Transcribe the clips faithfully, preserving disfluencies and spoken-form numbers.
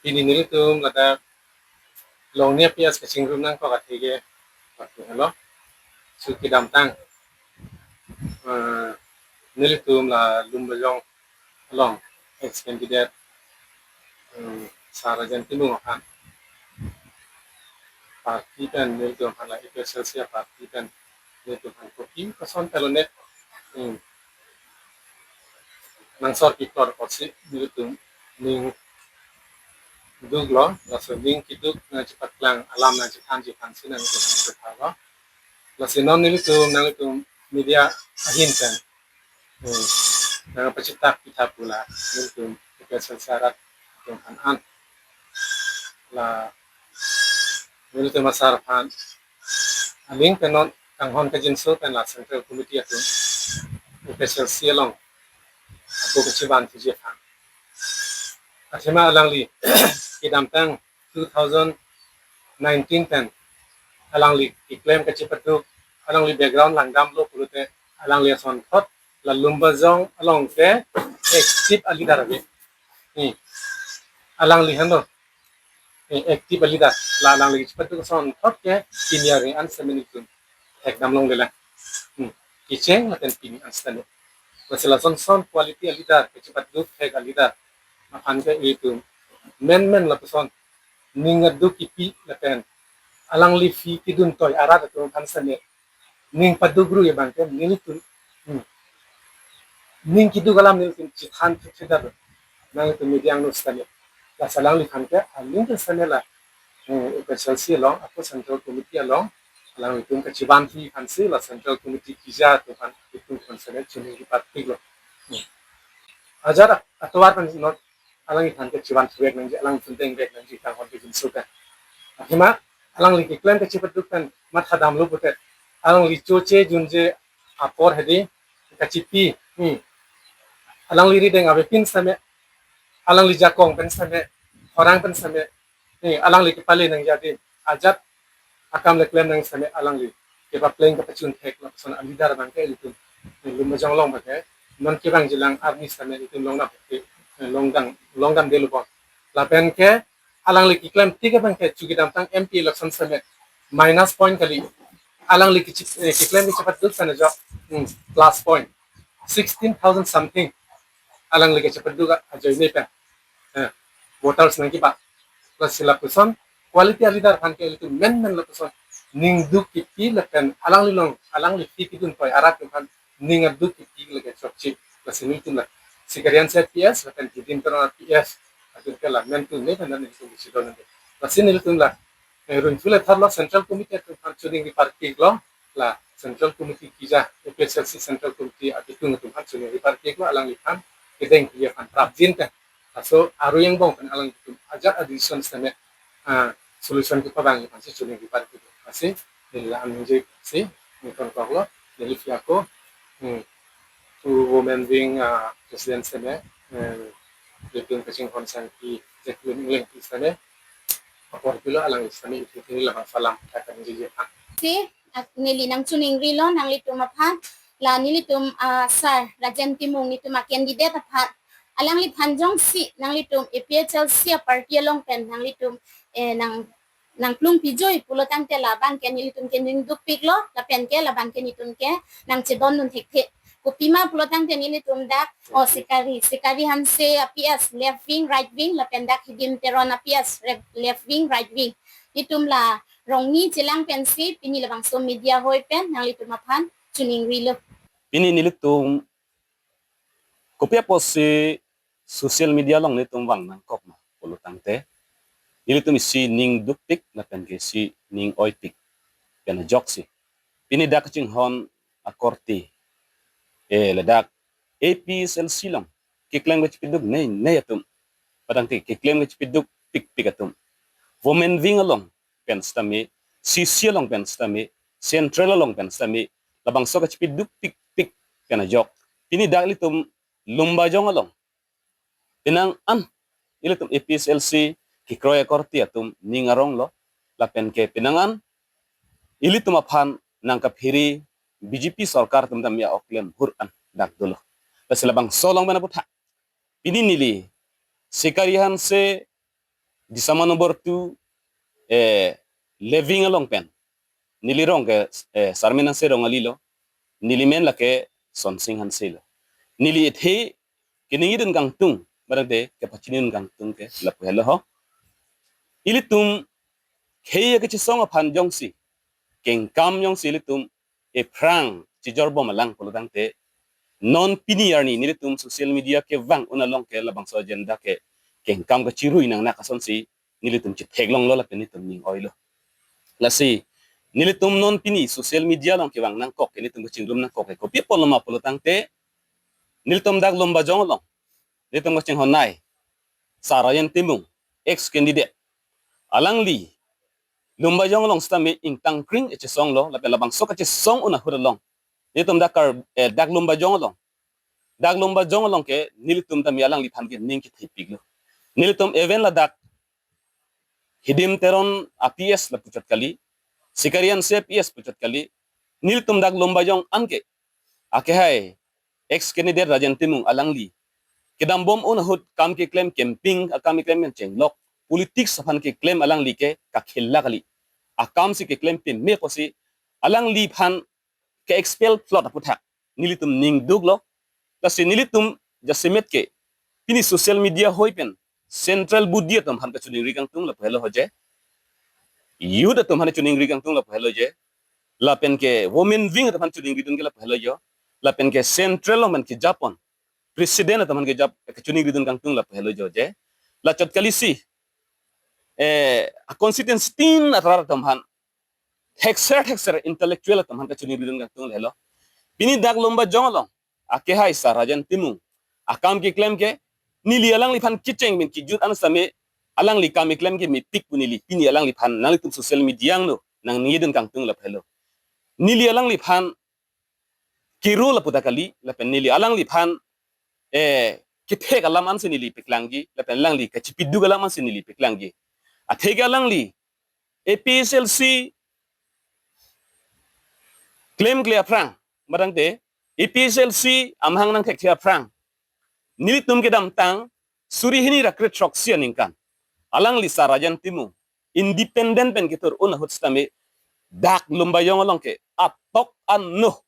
Pini nelitum ladak Longnia P S kachingrum nangkok atheke, helo, su kedamtang, eh, nelitum la Lumbajong along ex candidate, eh, Sir Rajen Timung aphan party pen nelitum aphan la A P H L C party pen nelitum aphan kopi koson telone, hmm, nangsor kikor kosi nelitum ning duklo, laso ning keduk nangchepaklang alam nangchethanji aphansi nangtum aphan lo. Lasi non nelitum, nangtum media ahin pen, hmm, nangpachitak pitha pu la nelitum A P H L C arat atum aphan an, la nelitum asar aphan aling pen non kanghon kajinso pen la Central Committee atum A P H L C along ako kachiban thuji aphan. Athema alangli kedamtang two thousand nineteen pen alangli keklem kachipaduk, alangli background langdamlo pulote alangli asonthot la Lumbajong along ke active a-leader ave. Hmm. Alangli henlo, eh, active a-leader, la alangli kachipaduk asonthot ke pini arni an sitame nelitum thekdam longlelang. Hmm. Kecheng lapen pini an sitame. Lasi lason son quality a-leader, kachipaduk thek a-leader aphan ke itum menmen lapuson ning aduk kipi lapen alangli fee kedun toi arat atum aphan sitame ning paduk ru abang ke nelitum, hmm, ning keduk alam nelitum chethan thekthedetlo, nangtum media angno sitame. Lasi alangliphan ke aling ke sitame la, hmm, A P H L C along, ako Central Committee along alanglitum kachiban thuji aphansi la Central Committee keja atum aphan itum aphan sitame chuningri parpiklo. Hmm. Ajat atovar pen non alangliphan ke chiban thuvek nangji, alang chundeng vek nangji kanghon kajinso pen. Athema alangli keklem kachipaduk pen mathadamlo pulote alangli choche junje apor hedi kachipi, hmm, alangli rideng avepin sitame, alangli jakong pen sitame, horang pen sitame, eh, alangli kepale nangji adim ajat akam le klem nang sitame alangli kepapleng kepachun thek lapuson a-leader abang ke itum, eh, Lumbajong along abang ke non kevangjilang arni sitame itum longdam, eh, longdam, longdamde lubon. Lapen ke alangli keklem tik abang ke chu kedamtang M P election sitame minus point kali. Alangli kechi-, eh, keklem kachipaduk sitame ajok, hmm, plus point. Sixteen thousand something alangli kachipaduk ajoine pen, eh, voters nangkiba. Lasi lapuson quality a-leader aphan ke itum menmen lapuson ning duk kipi lapen alangli along, alangli fee kedun toi arat atum aphan ning aduk kipi lake chokche. Lasi nelitum la Sikari Hanse P S lapen Hidin Teron P S atum ke la mentu ne pen nelitum chedon nangji. Lasi nelitum la, eh, run chule tharlo Central Committee atum aphan chuningri parpiklo, la Central Committee keja, A P H L C Central Committee atum atum aphan chuningri parpiklo, alangliphan kedeng pili aphan prapjin pen, laso aruyang bong pen alanglitum ajat a-decision sitame, ah, solution kepavangji aphansi chuningri parpiklo. Lasi neli la-an ningje si ningkon koklo, neli phi ako, hmm, two women wing, ah, president sitame, eh, nelitum kachinghon sangpi Jacqueline Engleng sitame apor pilo, alangli sitame itum pini labangso alam thakan jiji aphan. Si, ak-, neli nangchuningrilo nanglitum aphan, la nelitum, ah, Sir Rajen Timung nelitum a-candidate aphan, alangliphan jongsi nanglitum A P H L C a-party along pen nanglitum, eh, nang, nangplung pijoi pulo tangte labang ke nelitum ke ning dukpiklo, lapen ke labang ke nelitum ke nangchedondun thekthe. Kopima pulo tangte nelitum dak, oh, Sikari, Sikari Hanse a-P S left wing, right wing, lapen dak Hidin Teron a-P S re-, left wing, right wing. Nelitum la rongni chelang pensi pini labangso media hoi pen nanglitum aphan chuningrilo. Pini nelitum kopi apotsi social media along nelitum vang nangkok ma pulo tangte, nelitum isi ning dukpik lapen ke isi ning oipik pen ajoksi pini dak kachinghon akorte, eh, ladak A P H L C along keklem kachipiduk nei nei atum, padangte keklem kachipiduk pikpik atum, women wing along pen sitame, C C along pen sitame, central along pen sitame, labangso kachipiduk pikpik pen ajok pini dak ilitum Lumbajong along penang an ilitum A P H L C kekroi akorte atum ning aronglo, lapen ke penang an ilitum aphan nangkaphere B J P sorkar atum dam ya oklem hur an dak dolo. Lasi labangso along pen aputhak pini neli Sikari Hanse Disama number two, eh, Leving along pen neli rong ke, eh, Sarmen Hanse Rongali lo, neli men lake Sonsing Hanse lo. Neli ethe keningjedun kangtung, barang te kepachinidun kangtung ke lapu helo ho. Ilitum khei akechesong aphan jongsi, kengkam jongsi ilitum ephrang chijorbom alang pulo tangte, non pini arni nelitum social media kevang un along ke labangso agenda ke kengkam kachirui nangnak asonsi nelitum chitheklonglo lapen nelitum ning oilo. Lasi nelitum non pini social media along kevang nangkok, nelitum kachingrum nangkok ke kopi apotlo ma pulo tangte, nelitum dak Lumbajong along nelitum kachinghon nei, Sir Rajen Timung, ex candidate, alangli Lumbajong along sitame ingtangkring echesong lo, lapen labangso kachesong un ahut along nelitum dak Kar-, eh, dak Lumbajong along, dak Lumbajong along ke nelitum tame alangliphan ke ning kethepiklo. Nelitum even ladak Hidim Teron a P S lapu chot kali, Sikari Hanse a P S pu chot kali, nelitum dak Lumbajong anke akehai ex candidate Rajen Timung alangli kedambom un ahut kam keklem, campaign akam keklem pen chenglok, politics aphan keklem alangli ke kakhela kali. Akam si keklem peme pusi alangliphan ke-expel plot aputhak nelitum ning duklo. Lasi nelitum jasemet ke pini social media hoi pen central body atum aphan kachiningri kangtung lapu helo ho je. Youth atum aphan chiningri kangtung lapu helo je. Lapen ke women wing atum aphan chiningridun ke lapu helo jo. Lapen ke central along pen kejapon president atum aphan kejap, kachiningridun kangtung lapu helo jo je. La chot kali si, eh, a constituency tin atrat atum aphan, thekser thekser intellectual atum aphan kachiningridun kangtung helo. Pini dak Lumbajong along akehai Sir Rajen Timung akam keklem ke, neli alangliphan kecheng pen kejut an sitame alangli kam keklem ke mepik pu neli pini alangliphan nanglitum social media angno nangningjedun kangtung lapu helo. Neli alangliphan kero lapu ta kali, lapen neli alangliphan, eh, kethek alam ansi neli peklangji, lapen alangli kachipiduk alam ansi neli peklangji. Atheke alangli A P H L C klemkle aphrang, barang te A P H L C amahang nangthekthe aphrang, nelitum kedamtang suri hini ra kre throksi aningkan alangli Sir Rajen Timung independent pen kethur un ahut sitame dak Lumbajong along ke atok anno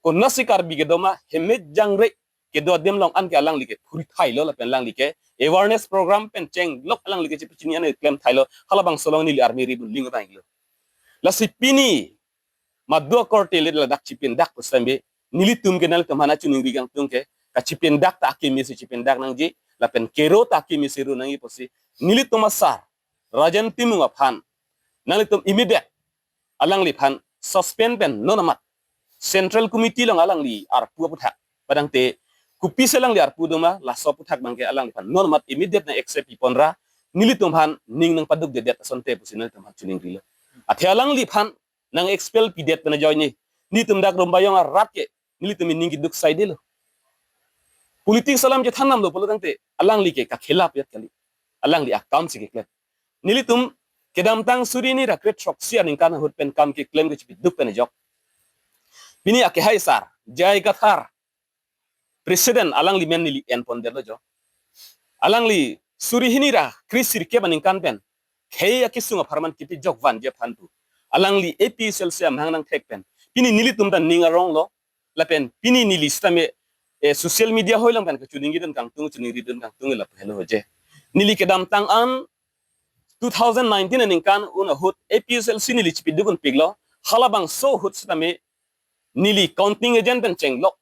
konatsi Karbi kedo ma, heme jangre kedo adim along anke alangli ke phuri thailo lapen alangli ke awareness program pen chenglok alangli ke chipachini an klem thailo, halabangso along neli army ribun ling tanglo. Lasi pini madu akorte le ladak chipindak pu sitame, nelitum ke nanglitum aphan chiningri kangtung ke, kachipindak ta akimi si chipindak nangji, lapen kero ta akimi si ru nangji pusi nelitum a-Sir Rajen Timung aphan nanglitum immediate alangliphan suspend pen non amat Central Committee along alangli arpu aputhak, padang te kopisi alangli arpu doma, laso aputhak abangke alangliphan non amat immediate nang-accept pipon ra nelitum aphan ning nangpadukdedet asonte pusi nelitum aphan chiningrilo. Athe alangliphan nang-expel pidet pen ajoine, nelitum dak Lumbajong arat ke nelitum ining keduk saidelo. Politics alam chethan damlo pulo tangte alangli ke kakhela pet kali. Alangli akam si keklem. Nelitum kedamtang suri hini ra kre throksi aningkan ahut pen kam keklem kachipiduk pen ajok, pini akehai Sir J I Kathar, president, alangli men neli enpondetlo jo. Alangli suri hini ra kre sirkep aningkan pen khei akesung apharman kipijok vanji aphan pu alangli A P H L C amahang nangthek pen pini nelitum ta ning aronglo, lapen pini neli sitame, eh, social media hoi along pen kachiningridun kangtung, chiningridun kangtung lapu helo ho je. Neli kedamtang an two thousand nineteen aningkan un ahut A P H L C neli chipiduk unpiklo, halabangso ahut sitame neli counting agent pen chenglok,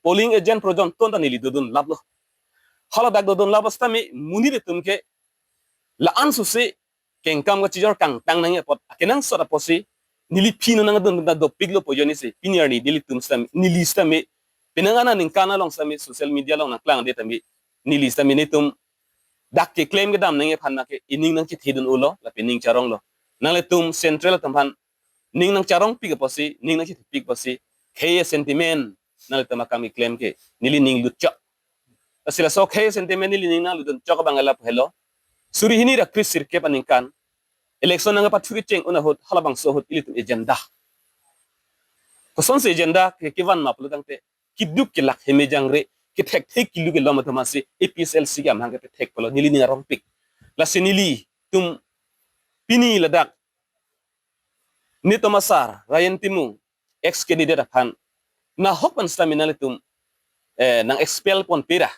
polling agent projon ton ta neli dodun laplo. Haladak dodun lap sitame monit atum ke la-an susi kengkam kachijor kangtang nangji apot, akenangsot apotsi neli phi non nangdun ta dopiklo pu ajoine si pini arni nelitum sitame, neli sitame penang an aningkan along sitame social media along nangklangdet tame, neli sitame netum dak keklem kedam nangji aphan nake ining nangchethedun ulo lapen ning charonglo. Nanglitum central atum aphan ning nangcharongpik apotsi, ning nangchethepik apotsi, khei sentiment nanglitum akam keklem ke neli ning lutchok. Lasi laso khei sentiment neli ning nanglutdunchok abang lapu helo. Suri hini ra kre sirkep aningkan election nangpathuri cheng un ahut halabangso ahut ilitum agenda, kosonsi agenda ke kevan ma pulo tangte, keduk kelak heme jangre, kethekthe kilu kelom atum asi A P H L C ke amahang kepethek pulo neli ning arongpik. Lasi nelitum pini ladak netum asar Ryan Timung, ex candidate aphan nahok pen stamina nelitum eh, nang expel ponpe ra,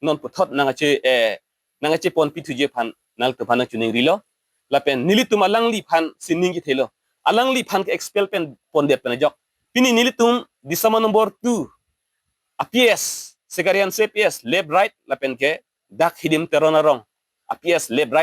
non puthot nang ache eh, nang ache ponpi thuji aphan nangtum aphan nangchiningrilo. Lapen nelitum alangliphan si ning kethelo, alangliphan ke expel pen pondet pen ajok. Pini nelitum disama number two a P S, Sekarian se P S, left right, lapen ke dak Hidim Teron arong a P S, left right